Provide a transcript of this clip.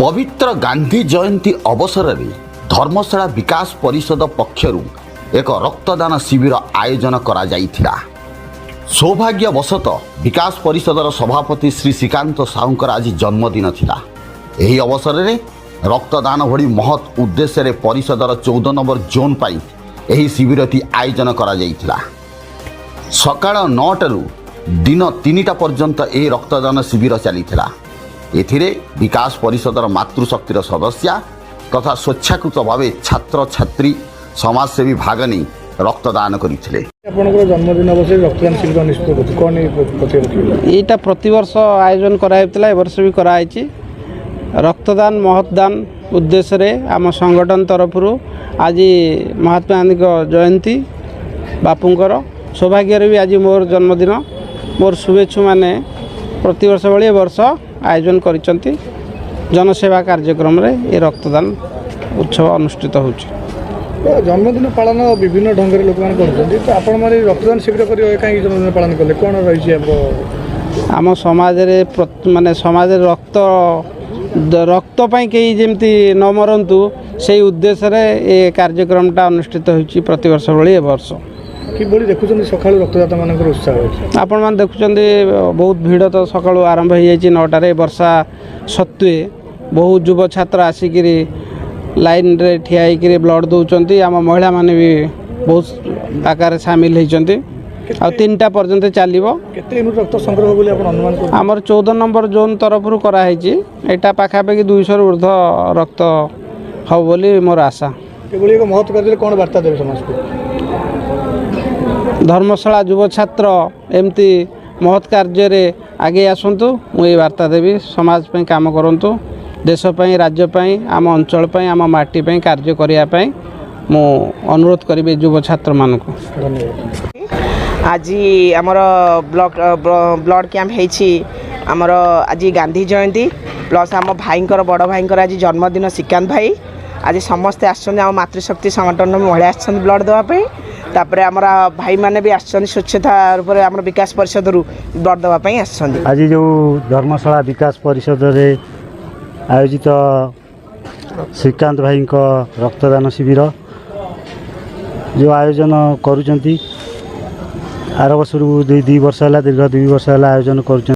ପବିତ୍ର ଗାନ୍ଧୀ ଜୟନ୍ତୀ ଅବସରରେ ଧର୍ମଶାଳା ବିକାଶ ପରିଷଦ ପକ୍ଷରୁ ଏକ ରକ୍ତଦାନ ଶିବିର ଆୟୋଜନ କରାଯାଇଥିଲା। ସୌଭାଗ୍ୟବଶତଃ ବିକାଶ ପରିଷଦର ସଭାପତି ଶ୍ରୀ ଶ୍ରୀକାନ୍ତ ସାହୁଙ୍କର ଆଜି ଜନ୍ମଦିନ ଥିଲା। ଏହି ଅବସରରେ ରକ୍ତଦାନ ଭଳି ମହତ୍ ଉଦ୍ଦେଶ୍ୟରେ ପରିଷଦର 14 ନମ୍ବର ଜୋନ୍ ପାଇଁ ଏହି ଶିବିରଟି ଆୟୋଜନ କରାଯାଇଥିଲା। ସକାଳ 9ଟାରୁ ଦିନ 3ଟା ପର୍ଯ୍ୟନ୍ତ ଏହି ରକ୍ତଦାନ ଶିବିର ଚାଲିଥିଲା। ଏଥିରେ ବିକାଶ ପରିଷଦର ମାତୃଶକ୍ତିର ସଦସ୍ୟା ତଥା ସ୍ୱେଚ୍ଛାକୃତ ଭାବେ ଛାତ୍ରଛାତ୍ରୀ, ସମାଜସେବୀ ଭାଗ ନେଇ ରକ୍ତଦାନ କରିଥିଲେ। ଆପଣଙ୍କର ଜନ୍ମଦିନ ଅବସରରେ ରକ୍ତଦାନ ଶିବିର ଅନୁଷ୍ଠିତ କରୁଛି, କ'ଣ ଏଇ ପ୍ରତିକ୍ରିୟା ରଖିବେ? ଏଇଟା ପ୍ରତିବର୍ଷ ଆୟୋଜନ କରାହେଉଥିଲା, ଏ ବର୍ଷ ବି କରାହେଇଛି। ରକ୍ତଦାନ ମହତଦାନ ଉଦ୍ଦେଶ୍ୟରେ ଆମ ସଂଗଠନ ତରଫରୁ ଆଜି ମହାତ୍ମା ଗାନ୍ଧୀଙ୍କ ଜୟନ୍ତୀ, ବାପୁଙ୍କର ସୌଭାଗ୍ୟରେ ବି ଆଜି ମୋର ଜନ୍ମଦିନ। ମୋର ଶୁଭେଚ୍ଛୁମାନେ ପ୍ରତିବର୍ଷ ଭଳି ଏ ବର୍ଷ ଆୟୋଜନ କରିଛନ୍ତି। ଜନସେବା କାର୍ଯ୍ୟକ୍ରମରେ ଏ ରକ୍ତଦାନ ଉତ୍ସବ ଅନୁଷ୍ଠିତ ହେଉଛି। ତ ଜନ୍ମଦିନ ପାଳନ ବିଭିନ୍ନ ଢଙ୍ଗରେ ଲୋକମାନେ କରୁଛନ୍ତି, ତ ଆପଣମାନେ ଏଇ ରକ୍ତଦାନ ଶିବିର କରିବେ କାହିଁକି ଜନ୍ମଦିନ ପାଳନ କଲେ? କ'ଣ ରହିଛି ଆମର? ଆମ ସମାଜରେ ମାନେ ସମାଜରେ ରକ୍ତ ପାଇଁ କେହି ଯେମିତି ନ ମରନ୍ତୁ, ସେଇ ଉଦ୍ଦେଶ୍ୟରେ ଏ କାର୍ଯ୍ୟକ୍ରମଟା ଅନୁଷ୍ଠିତ ହେଉଛି ପ୍ରତିବର୍ଷ ଭଳି ଏ ବର୍ଷ। କିଭଳି ଦେଖୁଛନ୍ତି ସକାଳୁ ରକ୍ତଦାତା ମାନଙ୍କର ଉତ୍ସାହ ଅଛି? ଆପଣମାନେ ଦେଖୁଛନ୍ତି, ବହୁତ ଭିଡ଼ ତ ସକାଳୁ ଆରମ୍ଭ ହେଇଯାଇଛି 9ଟାରେ। ବର୍ଷା ସତ୍ତ୍ୱେ ବହୁତ ଯୁବ ଛାତ୍ର ଆସିକିରି ଲାଇନ୍ରେ ଠିଆ ହେଇକିରି ବ୍ଲଡ଼ ଦେଉଛନ୍ତି। ଆମ ମହିଳାମାନେ ବି ବହୁତ ଆକାରରେ ସାମିଲ ହେଇଛନ୍ତି ଆଉ 3ଟା ପର୍ଯ୍ୟନ୍ତ ଚାଲିବ। କେତେ ୟୁନିଟ୍ ରକ୍ତ ସଂଗ୍ରହ ବୋଲି ଆପଣ ଅନୁମାନ କରୁଛନ୍ତି? ଆମର 14 ନମ୍ବର ଜୋନ୍ ତରଫରୁ କରାହେଇଛି ଏଇଟା। ପାଖାପାଖି 200ରୁ ଉର୍ଦ୍ଧ୍ୱ ରକ୍ତ ହେବ ବୋଲି ମୋର ଆଶା। ଏଭଳି ଏକ ମହତ୍ କାର୍ଯ୍ୟରେ କ'ଣ ବାର୍ତ୍ତା ଦେବେ ସମାଜକୁ? ଧର୍ମଶାଳା ଯୁବ ଛାତ୍ର ଏମିତି ମହତ୍ କାର୍ଯ୍ୟରେ ଆଗେଇ ଆସନ୍ତୁ, ମୁଁ ଏଇ ବାର୍ତ୍ତା ଦେବି। ସମାଜ ପାଇଁ କାମ କରନ୍ତୁ, ଦେଶ ପାଇଁ, ରାଜ୍ୟ ପାଇଁ, ଆମ ଅଞ୍ଚଳ ପାଇଁ, ଆମ ମାଟି ପାଇଁ କାର୍ଯ୍ୟ କରିବା ପାଇଁ ମୁଁ ଅନୁରୋଧ କରିବି ଯୁବ ଛାତ୍ରମାନଙ୍କୁ। ଧନ୍ୟବାଦ। ଆଜି ଆମର ବ୍ଲଡ଼ କ୍ୟାମ୍ପ ହେଇଛି। ଆମର ଆଜି ଗାନ୍ଧୀ ଜୟନ୍ତୀ ପ୍ଲସ୍ ଆମ ଭାଇଙ୍କର, ବଡ଼ ଭାଇଙ୍କର ଆଜି ଜନ୍ମଦିନ, ଶ୍ରୀକାନ୍ତ ଭାଇ। ଆଜି ସମସ୍ତେ ଆସିଛନ୍ତି। ଆମ ମାତୃଶକ୍ତି ସଂଗଠନର ମହିଳା ଆସିଛନ୍ତି ବ୍ଲଡ଼ ଦେବା ପାଇଁ। ତାପରେ ଆମର ଭାଇମାନେ ବି ଆସିଛନ୍ତି, ସ୍ୱଚ୍ଛତା ରୂପରେ ଆମର ବିକାଶ ପରିଷଦରୁ ବ୍ଲଡ଼ ଦେବା ପାଇଁ ଆସିଛନ୍ତି। ଆଜି ଯେଉଁ ଧର୍ମଶାଳା ବିକାଶ ପରିଷଦରେ ଆୟୋଜିତ ଶ୍ରୀକାନ୍ତ ଭାଇଙ୍କ ରକ୍ତଦାନ ଶିବିର ଯେଉଁ ଆୟୋଜନ କରୁଛନ୍ତି, ଆର ବର୍ଷରୁ 2 2 ବର୍ଷ ହେଲା, ଦୀର୍ଘ 2 ବର୍ଷ ହେଲା ଆୟୋଜନ କରୁଛନ୍ତି।